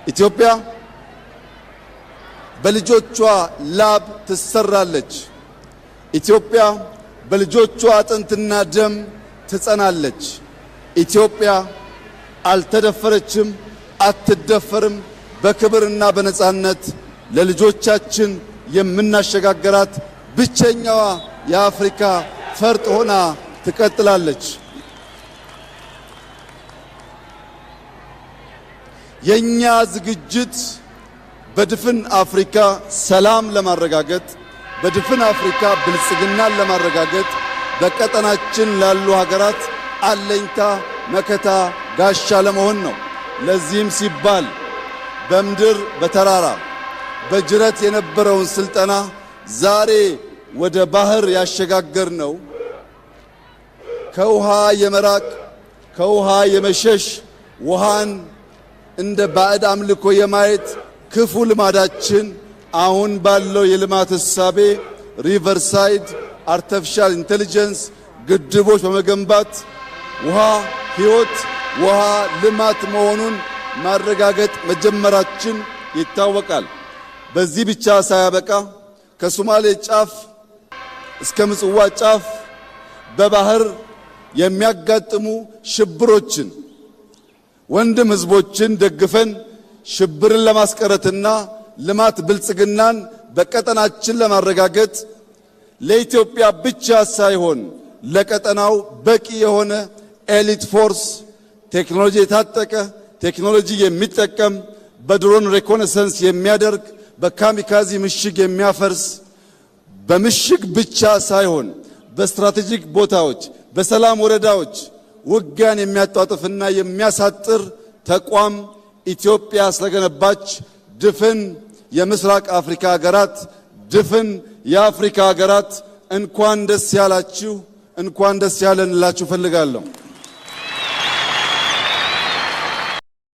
ኢትዮጵያ በልጆቿ ላብ ትሰራለች። ኢትዮጵያ በልጆቿ አጥንትና ደም ትጸናለች። ኢትዮጵያ አልተደፈረችም፣ አትደፈርም። በክብርና በነጻነት ለልጆቻችን የምናሸጋግራት ብቸኛዋ የአፍሪካ ፈርጥ ሆና ትቀጥላለች። የኛ ዝግጅት በድፍን አፍሪካ ሰላም ለማረጋገጥ፣ በድፍን አፍሪካ ብልጽግናን ለማረጋገጥ፣ በቀጠናችን ላሉ ሀገራት አለኝታ፣ መከታ፣ ጋሻ ለመሆን ነው። ለዚህም ሲባል በምድር፣ በተራራ፣ በጅረት የነበረውን ስልጠና ዛሬ ወደ ባህር ያሸጋገር ነው። ከውሃ የመራቅ፣ ከውሃ የመሸሽ፣ ውሃን እንደ ባዕድ አምልኮ የማየት ክፉ ልማዳችን አሁን ባለው የልማት እሳቤ riverside፣ artificial intelligence ግድቦች በመገንባት ውሃ ሕይወት፣ ውሃ ልማት መሆኑን ማረጋገጥ መጀመራችን ይታወቃል። በዚህ ብቻ ሳያበቃ ከሶማሌ ጫፍ እስከ ምጽዋ ጫፍ በባህር የሚያጋጥሙ ሽብሮችን ወንድም ህዝቦችን ደግፈን ሽብርን ለማስቀረትና ልማት ብልጽግናን በቀጠናችን ለማረጋገጥ ለኢትዮጵያ ብቻ ሳይሆን ለቀጠናው በቂ የሆነ elite force፣ ቴክኖሎጂ የታጠቀ፣ ቴክኖሎጂ የሚጠቀም፣ በ drone reconnaissance የሚያደርግ፣ በ kamikaze ምሽግ የሚያፈርስ፣ በምሽግ ብቻ ሳይሆን በ strategic ቦታዎች፣ በሰላም ወረዳዎች ውጊያን የሚያጧጥፍና የሚያሳጥር ተቋም ኢትዮጵያ ስለገነባች ድፍን የምስራቅ አፍሪካ ሀገራት፣ ድፍን የአፍሪካ ሀገራት እንኳን ደስ ያላችሁ፣ እንኳን ደስ ያለን እላችሁ እፈልጋለሁ።